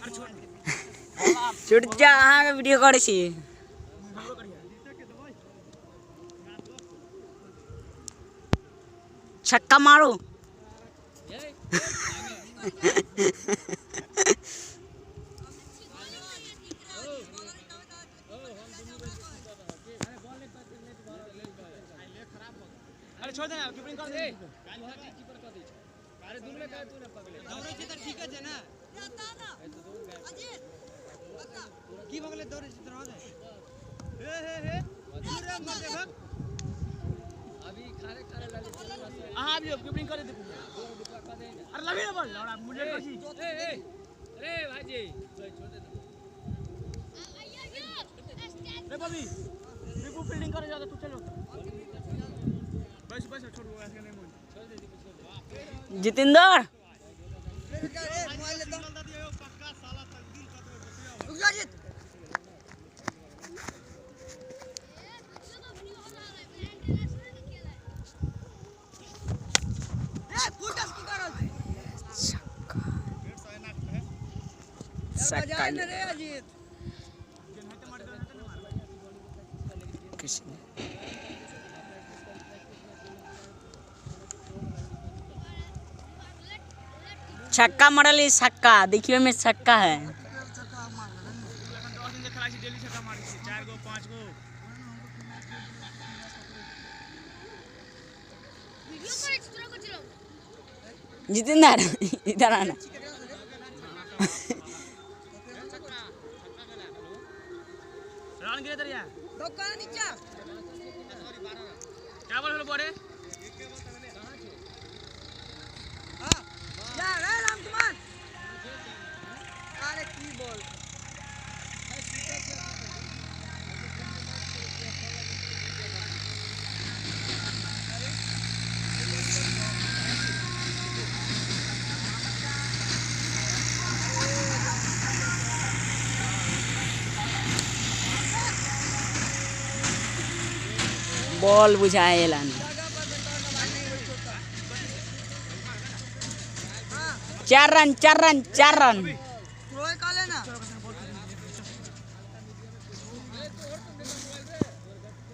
छुट जा अहाँ के वीडियो करै छी। छक्का मारू। अरे छोड़ देना कीपिंग कर दे। अरे दूर में का तू ना पकड़े दौड़े छी त ठीक है ना अजीत की भगले दौड़े छी तरह दे। हे हे हे दूर रे मर दे भग अभी खारे खारे लाले हां अभी कीपिंग कर दे। अरे लगी ना बॉल लौड़ा मुझे कोसी। ए ए अरे भाई जी छोड़ दे रे बॉबी रिपू फील्डिंग करे जा तू चलो बस बस छोड़ वो ऐसे नहीं मोन छोड़ दे छोड़ दे। जितेंद्र मोबाइल ले तो रुक जा अजीत। ए फुटस की करल छक्का छक्का रे अजीत। किसी छक्का मरल है छक्का देखियो में छक्का है। 4 गो 5 गो जितेंद्र इधर आना। रन गिरे दरिया दुकान नीचा क्या बोल होलो बड़े। हां जा रे राम कुमार। अरे की बॉल बॉल बुझाएला 4 रन 4 रन 4 रन।